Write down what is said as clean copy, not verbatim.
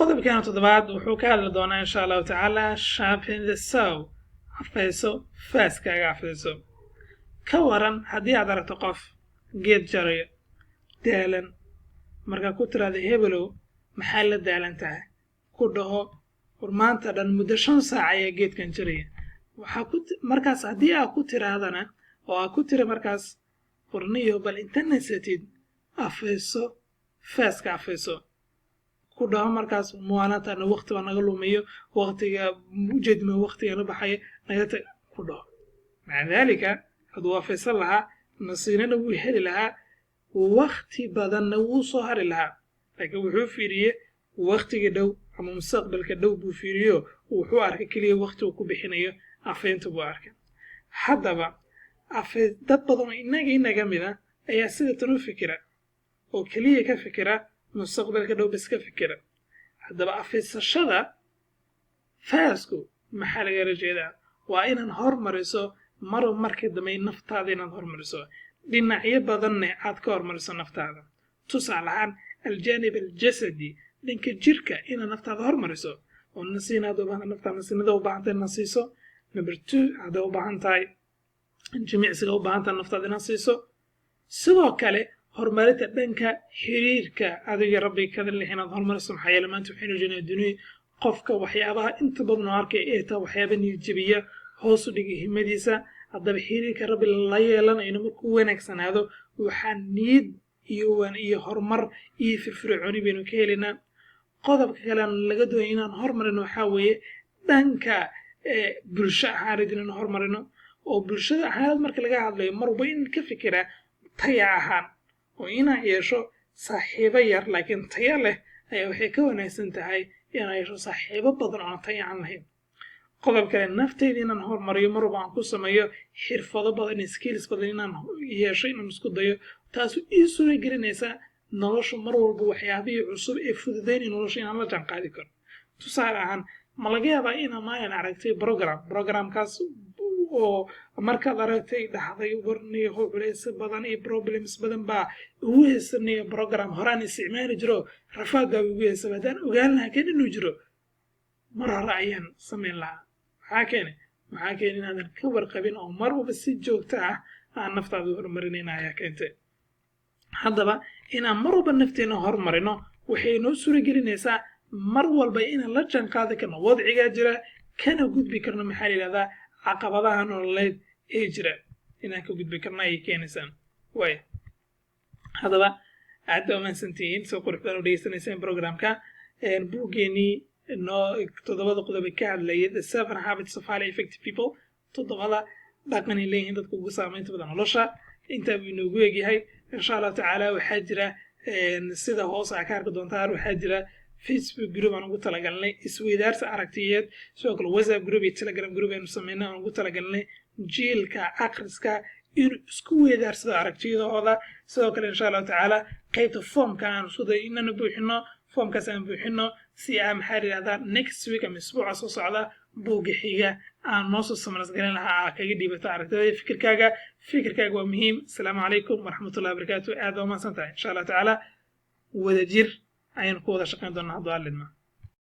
Qodobkeena toddobaad wuxuu ka hadli doonaa, insha Allahu tacaala, sharpen the saw, afayso faaskaaga, afayso. Ka waran haddii aad aragto qof geed jarayo, daalan, markaa ku tiraahda, "Hebelow, maxaa la daalan tahay?" Ku dhaho, "War maanta dhan muddo 5 saac ayaa geedkan jaraya." Waxaa ku markaas haddii aad ku tiraahdana oo aad ku tira markaas, "Warniyo, bal inta nasatid afayso faaska, afayso," ku dhaho markaas, "Muwaanatana waqti baa naga lumiyo, waqtiga ujeedma, waqtigana baxaya, naga tag," ku dhaho. Maca daalika, hadduu afaysan lahaa, nasiinana wuu heli lahaa, waqti badanna wuu soo hari lahaa. Laakiin wuxuu fiiriyey waqtiga dhow ama mustaqbalka dhow buu fiiriyo. Wuxuu arkay keliya waqti uu ku bixinayo afaynta buu arkay. Haddaba afe dad badan oo innaga inaga mida ayaa sida tan u fikira oo keliya ka fikira mustaqbalka dhow bas ka fikira. Haddaba afaysashada faasku maxaa lagala jeedaa? Waa inaad hormariso marba markii dambe naftaada, inaad hormariso dhinacyo badanne aad ka hormariso naftaada. Tusaale ahaan, الجانب الجسدي, dhanka jirka inaad naftaada hormariso oo nasiinaad naftaada nasiinada u baahan tahay inaad siiso. Number two, hadday u baahan tahay jimicsiga u baahan tahay naftaada inaad siiso. Sidoo kale horumarinta dhanka xiriirka adiga Rabbiga kada leh inaad horumariso. Maxaa yeele maanta waxaynu jeednaa dunia qofka waxyaabaha inta badan oo arkay ee taa waxyaaba niyad jabiya, hoos u dhiga himadiisa. Haddaba xiriirka Rabbi la yeelanayno markuu wanaagsanaado, waxaa niyad iyo horumar iyo firfircooni baynu ka helaynaa. Qodobka kale aan laga doonay inaan hormarino waxaa weeye dhanka bulsho ahaaneed inaan hormarino, oo bulshada ahaaneed marka laga hadlayo marwalba in ka fikiraa taya ahaan, oo inaan yeesho saaxiibo yar laakiin taya leh ayaa waxay ka wanaagsan tahay inaan yeesho saaxiibo badan oon taya aan lahayn. Qodob kale, nafteyda inaan horumariyo, marwalba aan ku sameeyo xirfado badan, skills badan inaan yeesho, inaan isku dayo. Taasu ii suura gelinaysaa noloshu mar walba waxyaabihii cusub ee fududaynay nolosha inaan la jaanqaadi karo. Tusaale ahaan, ma laga yaabaa inaa maalin aragtay program, programkaas oo markaad aragtay dhahday, "Warniyaho, culays badan iyo problems badan baa ugu haysanaya, program horaan isticmaali jiro rafaad baa ugu haysaba. Haddaan ogaan lahaa kan inuu jiro, mar hore ayaan samayn lahaa"? Maxaa keenay? Maxaa keenay inaadan ka warqabin oo mar walba si joogto ah aan naftaada horumarinayna ayaa keentay. Haddaba inaan mar walba nafteena horumarino waxay noo suuragelinaysaa mar walba inaan la jaanqaadi karno wadcigaa jira, kana gudbi karno, maxaa la yidhahdaa, caqabadaha nololeed ee jira inaan ka gudbi karno ayay keenaysaa. Waay, haddaba aad baa umahadsantihiin soo qurux badan u dhegeysanayseen programka. Buuggeenii noo toddobada qodob ka hadlayay, The Seven Habits of Highly Effective People, toddobada dhaqanay leeyihiin dadka ugu saameynta badan nolosha, intaa buu inoogu egyahay, insha Allahu tacaala. Waxaa jira, sida hoos aa ka arki doontaan, waxaa jira Facebook group aan ugu talagalnay isweydaarsi aragtiyeed. Sidoo kale WhatsApp group iyo Telegram group aynu sameynay aan ugu talagalnay jiilka akhriska inuu isku weydaarsado aragtiyadooda. Sidoo kale, insha Allahu tacaala, qaybta foomka aan isku dayo inaanu buuxino, foomkaas aan buuxino si aa, maxaa la yidhahdaa, next week ama isbuuca soo socda buugga xiga aan noo soo samaras galin lahaa aa kaga dhiibato aragtida, fikirkaaga. Fikirkaaga waa muhiim. Asalaamu calaykum waraxmatullahi wabarakaatu. Aad baa umahadsan tahay. Insha Allahu tacaala wadajir ayaynu ku wada shaqayn doonaa hadduu Alle idmo.